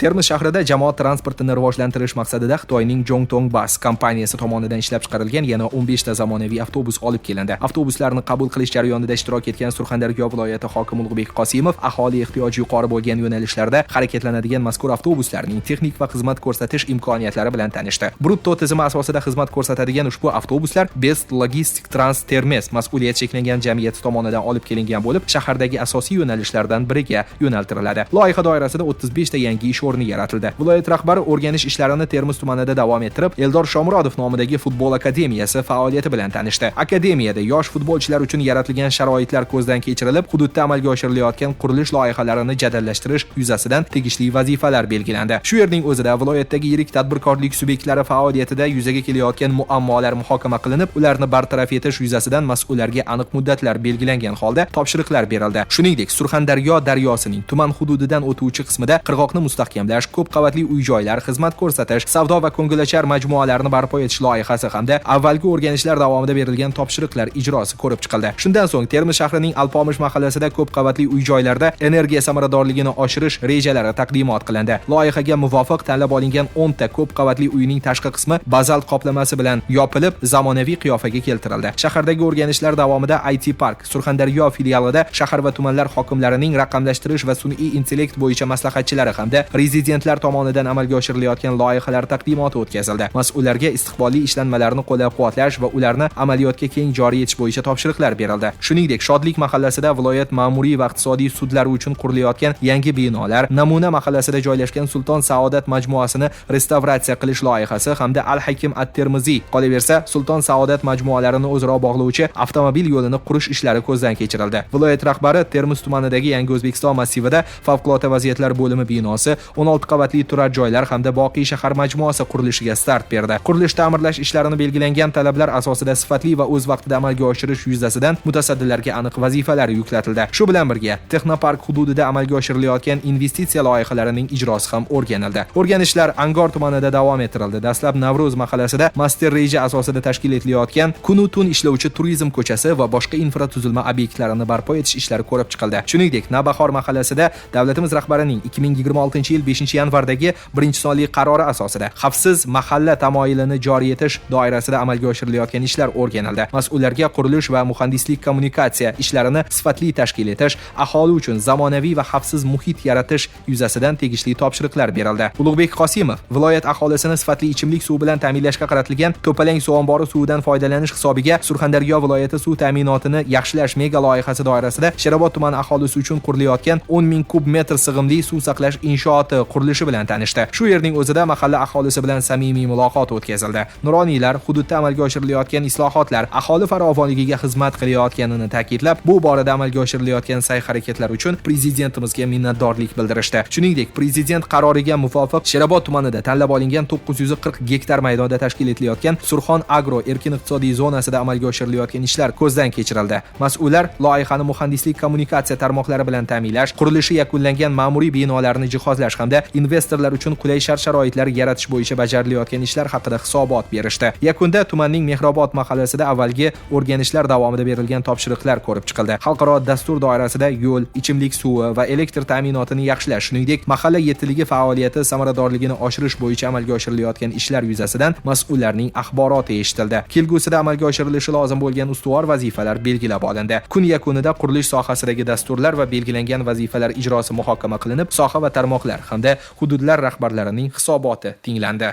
Termiz shahrida jamoat transportini rivojlantirish maqsadida Xitoyning Zhongtong Bus kompaniyasi tomonidan ishlab chiqarilgan yana 15 ta zamonaviy avtobus olib kelindi. Avtobuslarni qabul qilish jarayonida ishtirok etgan Surxondaryo viloyati hokimi Ulug'bek Qosimov aholi ehtiyoji yuqori bo'lgan yo'nalishlarda harakatlanadigan mazkur avtobuslarning texnik va xizmat ko'rsatish imkoniyatlari bilan tanishdi. Brutto tizimi asosida xizmat ko'rsatadigan ushbu avtobuslar Best Logistic Trans Termez mas'uliyati cheklangan jamiyati tomonidan olib kelingan bo'lib, shahardagi asosiy yo'nalishlardan biriga yo'naltiriladi. Loyiha doirasida 35 ta yangi ish o'rni yaratildi. Viloyat rahbari o'rganish ishlarini Termiz tumanida davom ettirib, Eldor Shomurodov nomidagi futbol akademiyasi faoliyati bilan tanishdi. Akademiyada yosh futbolchilar uchun yaratilgan sharoitlar ko'zdan kechirilib, hududda amalga oshirilayotgan qurilish loyihalarini jadallashtirish yuzasidan tegishli vazifalar belgilandi. Shu yerning o'zida viloyatdagi yirik tadbirkorlik subyektlari faoliyatida yuzaga kelayotgan muammolar muhokama qilinib, ularni bartaraf etish yuzasidan mas'ullarga aniq muddatlar belgilangan holda topshiriqlar berildi. Shuningdek, Surxondaryo daryosining tuman hududidan o'tuvchi qismida qirg'oqni mustahkamlash, ko'p qavatli uy-joylar, xizmat ko'rsatish, savdo va ko'ngilochar majmualarni barpo etish loyihasi hamda avvalgi o'rganishlar davomida berilgan topshiriqlar ijrosi ko'rib chiqildi. Shundan so'ng Termiz shahrining Alpomish mahallasida ko'p qavatli uy-joylarda energiya samaradorligini oshirish rejalari taqdimot qilindi. Loyihaga muvofiq tanlab olingan 10 ta ko'p qavatli uyning tashqi qismi bazalt qoplamasi bilan yopilib, zamonaviy qiyofaga keltirildi. Shahardagi o'rganishlar davomida IT Park Surxondaryo filialida shahar va tumanlar hokimlarining raqamlashtirish va sun'iy intellekt bo'yicha maslahatchilari hamda rezidentlar tomonidan amalga oshirilayotgan loyihalar taqdimoti o'tkazildi. Mas'ullarga istiqbolli ishlanmalarni qo'llab-quvvatlash va ularni amaliyotga keng joriy etish bo'yicha topshiriqlar berildi. Shuningdek, Shodlik mahallasida viloyat ma'muriy va iqtisodiy sudlari uchun qurilayotgan yangi binolar, Namuna mahallasida joylashgan Sulton Saodat majmuasini restavratsiya qilish loyihasi hamda Al Hakim At-Termiziy, qolaversa, Sulton Saodat majmualarini o'zaro bog'lovchi avtomobil yo'lini qurish ishlari ko'zdan kechirildi. Viloyat rahbari Termiz tumanidagi Yangi O'zbekiston massivida favqulodda vaziyatlar bo'limi binosi, 16 qavatli turar joylar hamda Boqiy shahar majmuasi qurilishiga start berdi. Qurilish ta'mirlash ishlarini belgilangan talablar asosida sifatli va o'z vaqtida amalga oshirish yuzasidan mutasaddilarga aniq vazifalar yuklatildi. Shu bilan birga, texnopark hududida amalga oshirilayotgan investitsiya loyihalarining ijrosi ham o'rganildi. O'rganishlar Angor tumanida davom ettirildi. Dastlab Navro'z mahallasida master reja asosida tashkil etilayotgan kunu tun ishlovchi turizm ko'chasi va boshqa infratuzilma obyektlarini barpo etish ishlari ko'rib chiqildi. Shuningdek, Navbahor mahallasida davlatimiz rahbarining 2026-yil 5-yanvardagi birinchi sonli qarori asosida xavfsiz mahalla tamoyilini joriy etish doirasida amalga oshirilayotgan ishlar o'rganildi. Mas'ullarga qurilish va muhandislik kommunikatsiya ishlarini sifatli tashkil etish, aholi uchun zamonaviy va xavfsiz muhit yaratish yuzasidan tegishli topshiriqlar berildi. Ulug'bek Qosimov viloyat aholisini sifatli ichimlik suvi bilan ta'minlashga qaratilgan To'palang suv ombori suvidan foydalanish hisobiga Surxondaryo viloyati suv ta'minotini yaxshilash mega loyihasi doirasida Sherobod tumani aholisi uchun qurilayotgan 10 ming kub metr sig'imli suv saqlash inshooti qurilishi bilan tanishdi. Shu yerning o'zida mahalla aholisi bilan samimiy muloqot o'tkazildi. Nuroniylar hududda amalga oshirilayotgan islohotlar aholi farovonligiga xizmat qilayotganini ta'kidlab, bu borada amalga oshirilayotgan sa'y-harakatlar uchun prezidentimizga minnatdorlik bildirishdi. Shuningdek, prezident qaroriga muvofiq Sherobod tumanida tanlab olingan 940 gektar maydonda tashkil etilayotgan Surxon Agro erkin iqtisodiy zonasida amalga oshirilayotgan ishlar ko'zdan kechirildi. Mas'ullar loyihani muhandislik kommunikatsiya tarmoqlari bilan ta'minlash, qurilishi yakunlangan ma'muriy binolarni jihozlash hamda investorlar uchun qulay shart-sharoitlar yaratish bo'yicha bajarilayotgan ishlar haqida hisobot berishdi. Yakunda tumanning Mehrobod mahallasida avvalgi o'rganishlar davomida berilgan topshiriqlar ko'rib chiqildi. Xalqaro dastur doirasida yo'l, ichimlik suvi va elektr ta'minotini yaxshilash, shuningdek, mahalla yetiligi faoliyati samaradorligini oshirish bo'yicha amalga oshirilayotgan ishlar yuzasidan mas'ullarning axboroti eshitildi. Kelgusida amalga oshirilishi lozim bo'lgan ustuvor vazifalar belgilab olindi. Kun yakunida qurilish sohasidagi dasturlar va belgilangan vazifalar ijrosi muhokama qilinib, soha va tarmoqlar hamda hududlar rahbarlarining hisoboti tinglandi.